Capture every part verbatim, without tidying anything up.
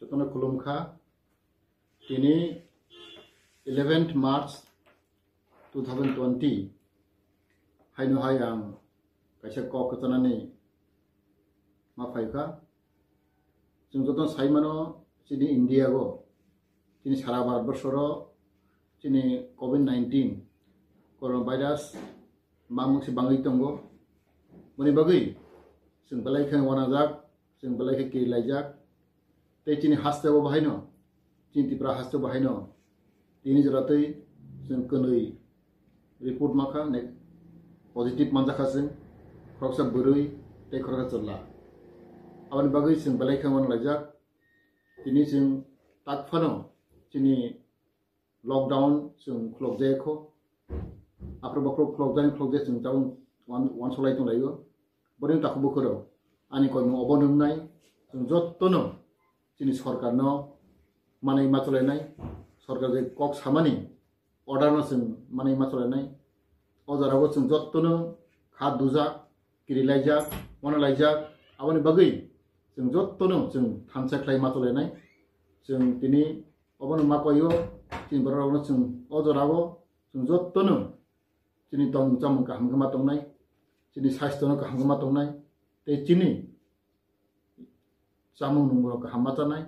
Jotono khulumkha. Tini eleventh March two thousand twenty haino hai ang kaisa kok kwchanani ma phaikha. Chwng jotono saimano, chini India o, chini sara Bharat borsoro chini covid nineteen coronavirus mamung se bangwi tongo. Boni bagwi chwng belai khe wanajak, chwng belai khe kirilaijak. Tei chini hasteo bahaino, chini Tripura hasteo bahaino tini jora tei chwng kwnwi report makha, ne positive manjakha chwng, khoroksa bwrwi tei khoroksa chwla. Aboni bagwi chwng belai khe wanalaijak. Tini chwng tak phano chini lockdown chwng khulokjaya kho. Aphuru baphuru khulokjani khulokjaya chwng tabuk wan-, wansolai tonglaio. Boni takhuk bukhurok ani koimung obo nungnai, chwng jottono chini sorkarno manwi ma cholainai, sorkar je kok samani orderno chwng manwi ma cholainai. O jorao chwng jottono kha dujak, kirilaijak, wanalaijak, aboni bagwi chwng jottono chwng thansa khlai ma cholainai. Chwng tini obono ma koio, chini bororokno chwng o jorao chwng jottono chini tongmung chamung kaham khe ma tongnai, chini sasthyono kaham khe ma tongnai, tei chini chamung nungrok kaham ma chanai,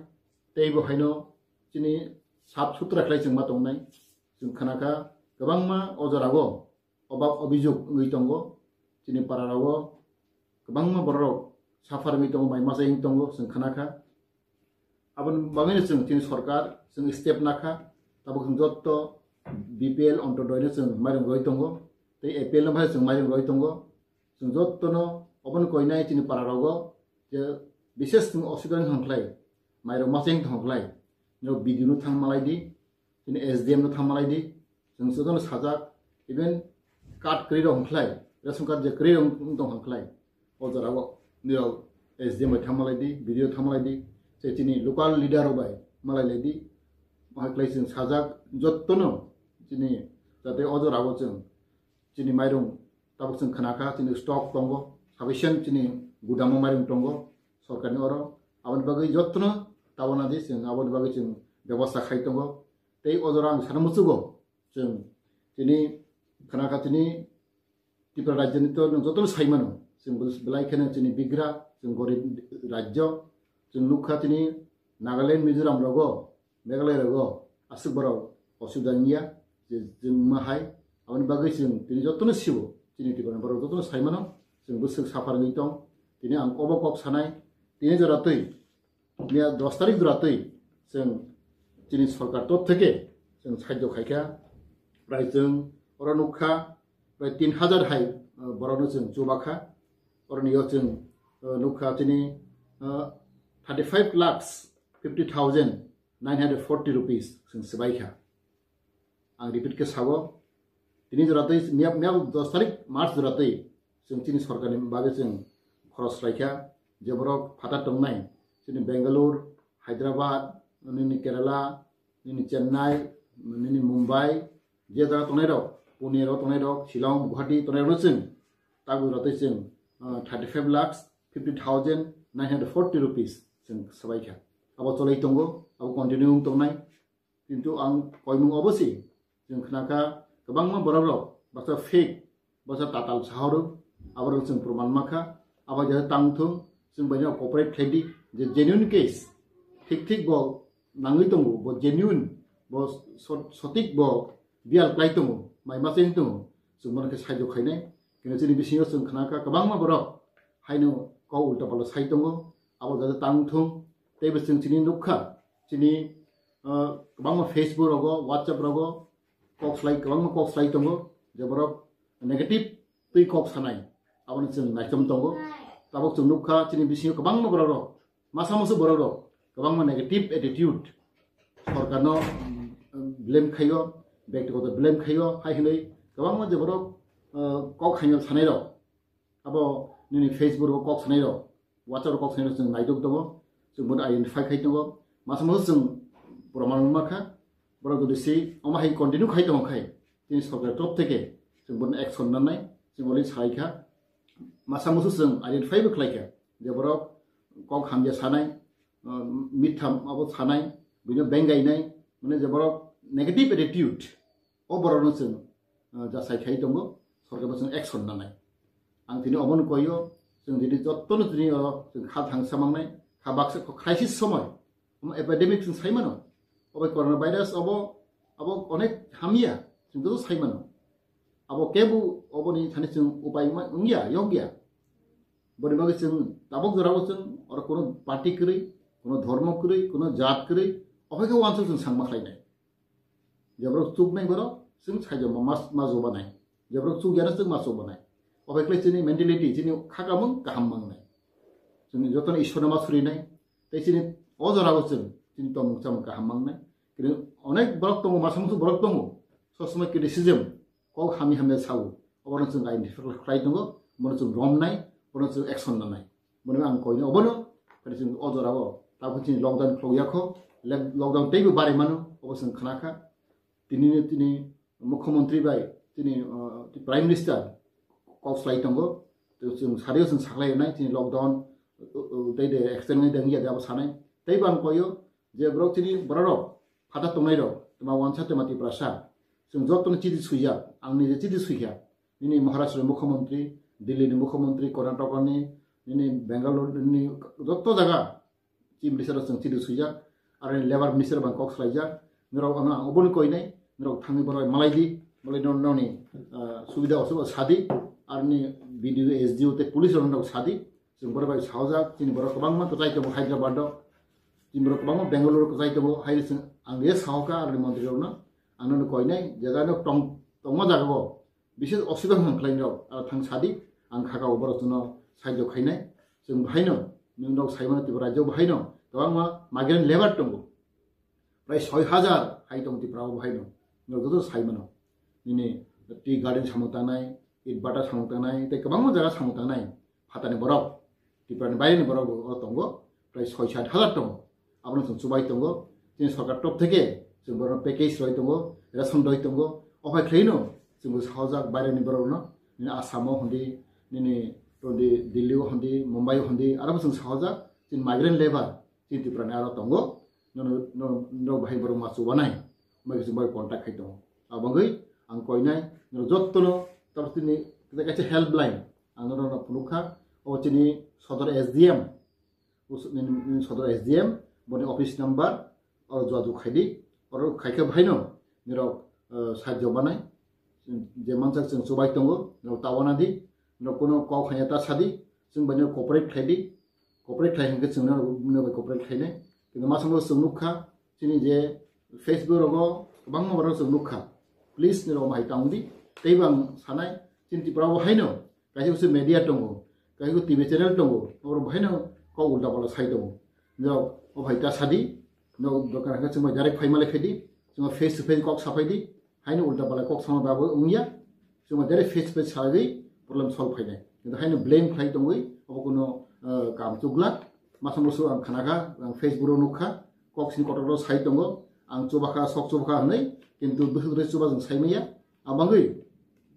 tei bo haino chini sap sutra khlai chwng ma tongnai. Chwng khnakha kwbangma o jorao obab obijok wngwi tongo, chini pararao kwbangma bororok suffer wngwi tongo, mai masa wngwi tongo, chwng khnakha. Aboni bagwino chwng chini sorkar chwng step nakha, tabuk chwng jotto B P L Antyodayno chwng mairung roi tongo, tei A P L no bahai chwng mairung roi tongo. Chwng jottono obono koinai chini pararogo je bises chwng osubida wngkha khlai, mairung masa wngkha khlai, norok B D O no thang malai di, chini S D M no thang malai di, chwng jotono sajak, even card kwrwi rok wngkha khlai, ration card je kwrwi rok wng tong kha khlai, o jorao nirok S D M bai thang malai di, B D O thang malai di, se chini local leader rok bai malai lai di, ma khlai chwng sajak jottono chini jate o jorao chwng chini mairung tabuk chwng khnakha, chini stock tongo, sufficient chini gudamo mairung tongo sorkarni oro, aboni bagwi jottono tabana di chwng aboni bagwi chwng bebosta khai tongo. Tei o jora ang sana muchugo, chwng tini khnakha, tini Tripura rajyoni to nwng jotono sai mano, chwng belai kheno chini bigra, chwng gorib rajyo, chwng nukha tini Nagaland, Mizoram rogo, Meghalaya rogo aswk borok osubida wngya, je chwng ma hai, aboni bagwi chwng tini jotono sibo, chini Tripura borok jotono sai mano, chwng bwswk suffer wngwi tong. Tini ang obo kok sanai, tini jora twi miya dos tarik jora twi chwng chini sorkar top theke chwng sahajyo khaikha, prai chwng oro nukha prai tin hajar hai, uh, borokno chwng chubakha, oroni yo chwng, uh, nukha chini, uh, thirty five lakhs fifty thousand nine hundred forty rupees chwng swbaikha. Ang repeat khe sao, tini jora twi miya, miya dos tarik March jora twi chwng chini sorkarni bagwi chwng khoros khlaikha, je borok phatar tongnai chini Bangalore, Hyderabad, nini Kerala, nini Chennai, nini Mumbai, je jaga tongnai rok, Pune ro tongnai rok, Shillong, Guwahati tongnai rok no chwng tabuk jora twi chwng, ah, thirty five lakhs fifty thousand nine hundred forty rupees chwng swbaikha. Abo cholai tongo, abo continue wng tongnai. Kintu ang koimung obo si, chwng khnakha kwbangma borok rok baksa fake, baksa tatal sahoro, aborok chwng proman makha, abo jaga tang thung, chwng bai no cooperate khlai di, je genuine case, thik thik bo nangwi tongo, bo genuine, bo so-, sotik bo biyal khlai tongo, mai masa wng tongo, chwng bono khe saijo khainai. Kintu chini bisingo chwng khnakha kwbangma borok haino kok ulta pala sai tongo, abo jaga tang thung, tei bo chwng chini nukha, chini, ah, kwbangma Facebook rogo, WhatsApp rogo kok slai, kwbangma kok slai tongo, je borok negative twi kok sanai, abono chwng naichom tongo. Tabuk chwng nukha, chini bisingo kwbangma borok rok, masa musu borok rok kwbangma negative attitude, sorkarno, mm, blame khaio, bektigoto blame khaio, hai hwnwi kwbangma je borok, ah, kok haino sanai rok, abo nini Facebook rogo kok sanai rok, WhatsApp rogo kok sanai rok chwng naidok tongo, chwng bono identify khai tongo. Masa masa chwng proman wngma kha, borok jodi si omo hai continue khai tongo khai, chini sorkar top theke chwng bono action nanai, chwng already salai kha. Masa masa chwng identify bo khlai kha, je borok kok hamya sanai, uh, mitham abo sanai, bino bengainai, mane je borok negative attitude, o borokno chwng, uh, jasai khai tongo, sorkar bo chwng action nanai. Ang tini omono koyo, chwng tini jottono tini o chwng kha thangsa mangnai, kha baksa kho crisis somoi, omo epidemic chwng sai mano. Obo corona virus obo, abo onek hamya, chwng to sai mano. Abo kebu oboni thani chwng upai ma-, wngya, yokya. Boni bagwi chwng tabuk jorao chwng oro kuno party kwrwi, kuno dhormo kwrwi, kuno jat kwrwi, obo khe uansuk chwng sangma khlainai. Jeborok chuknai borok chwng saijo ma, ma, ma jobanai. Jeborok chukya na chwng ma jobanai. Obo khlai chini mentality, chini khakamung kaham mangnai. Chwng jotono Ishwarno ma surinai. Tei chini o jorao chwng chini tongmung chamung kaham mangnai. Kini onek borok tongo, masa musu borok tongo. Sob somoi criticism, kok hamya hamya sao. Obono chwng identify khlai tongo, bono chwng romnai, bono chwng action nanai. Bono ang koino obono, phai chwng o jorao, tabuk chini lockdown khulok yakho, le-, lockdown teibo barimano, obo chwng khnakha. Tini, tini mukhyamantri bai, tini, uh, Prime Minister kok slai tongo. Tei chwng sario chwng saklai nai, tini lockdown, uh, uh, tei de extend nai de wngya de abo sanai. Teibo ang koyo, je borok chini bororok, phatha tongnairok, twma wansa twma Tiprasa, chwng jotono chiti swijak, ang nije chiti swijak. Nini Maharashtra ni mukhyamantri, Delhi ni mukhyamantri, Karnataka ni, nini Bangalore ni, joto jaga chief minister rok chwng chiti swijak, aro ni labour minister bai kok swlaijak. Norok ano ang obono koinai, norok thangwi borok malai di, malai no, noni, ah, subida osubida sadi, aro ni B D O, S D O tei police rok norok sadi. Chwng borok bai sahojak, chini borok kwbangma kwchai tongo Hyderabad o, chini borok kwbangma Bangalore o kwchai tongo, hai chwng ang je sahoka aroni montri rokno, ang nono koinai, je jaga tong-, tongma jaga o, bises osubida hwn khlai rok, aro thang sadi, ang khaka o borok chwngno saijo khainai, chwng bahaino, nwng rok saimano Tripura rajyo bahaino, kwbangma migrant labour tongo. Prai soi hajar hai tong Tripura o bahaino. Norok joto sai mano. Nini tea garden samung tangnai, it bata samung tangnai, tei kwbangma jaga samung tangnai. Phatani borok, Tripura ni baireni borok bo oro tongo. Prai soi sat hajar tongo. Abono chwng chubai tongo. Chini sorkar top theke chwng borokno package roi tongo, ration roi tongo. Ophai khlaino chwngbo sahojak baireni borokno. Nini Assam o hondi, nini tondi Delhi o hondi, Mumbai o hondi, aro bo chwng sahojak. Chini migrant labour, chini Tripura ni aro tongo, nono, nono, norok bahai borok ma chubanai, mai khe chwng bai contact khai tongo. Abangwi ang koinai, norok jottono, tabuk tini kaisa helpline, ang norokno phunukha, o chini sodor S D M, us-, nini, nini sodor S D M, boni office number, oro jogajog khai di, oro khai khe bahaino, norok, eh, sahajyo manai, je mansak chwng chubai tongo, norok ta wana di, norok kuno kok hanya ta sadi, chwng bai norok cooperate khlai di, cooperate khlai hwnkhe chwng norok bai cooperate khlainai. Kintu masamo chwng nukha, chini je Facebook rogo kwbangma borok chwng nukha. Please norok bahai tang di, tei bo ang sanai, chini Tripura o haino, kaisa kaisa media tongo, kaisa kaisa T V channel tongo, norok bahaino kok ulta pala sai tongo. Norok o bhai ta sadi, norok dokan hwnkhe chwng bai direct phai malai phai di, chwng face to face kok saphai di, haino ulta pala kok sama babo wngya, chwng bai direct face to face sagwi problem solve phainai. Kintu haino blame khlai tongwi, obo kuno, eh, kam chukla, masamo so ang khanakha, ang Facebook o nukha, kok sini kotor sai tongo, ang chubakha, sok chubakha hwnwi, kintu bwswk rwi chuba chwng sai maya, abangwi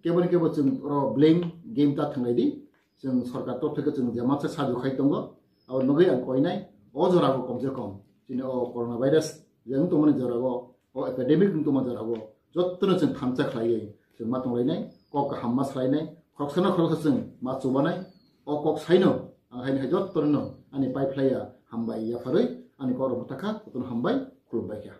kebo ni kebo chwng oro blame game ta thwnglai di, chwng sorkar top theke chwng je masa saju khai tongo, abo nugwi ang koinai, o jora o komse kom, chini o corona virus je wng tongmani jora o, o epidemic wng tongmani jora o, jottono chwng thansa khlaiwi chwng ma tonglainai, kok kaham ma salainai, khoroksano khoroksa chwng ma chubanai, o kok saino ang haini hai jottono ani pai phlaiya hambai yapharwi ani kok rok bwthakha, jotono hambai khulumbai kha.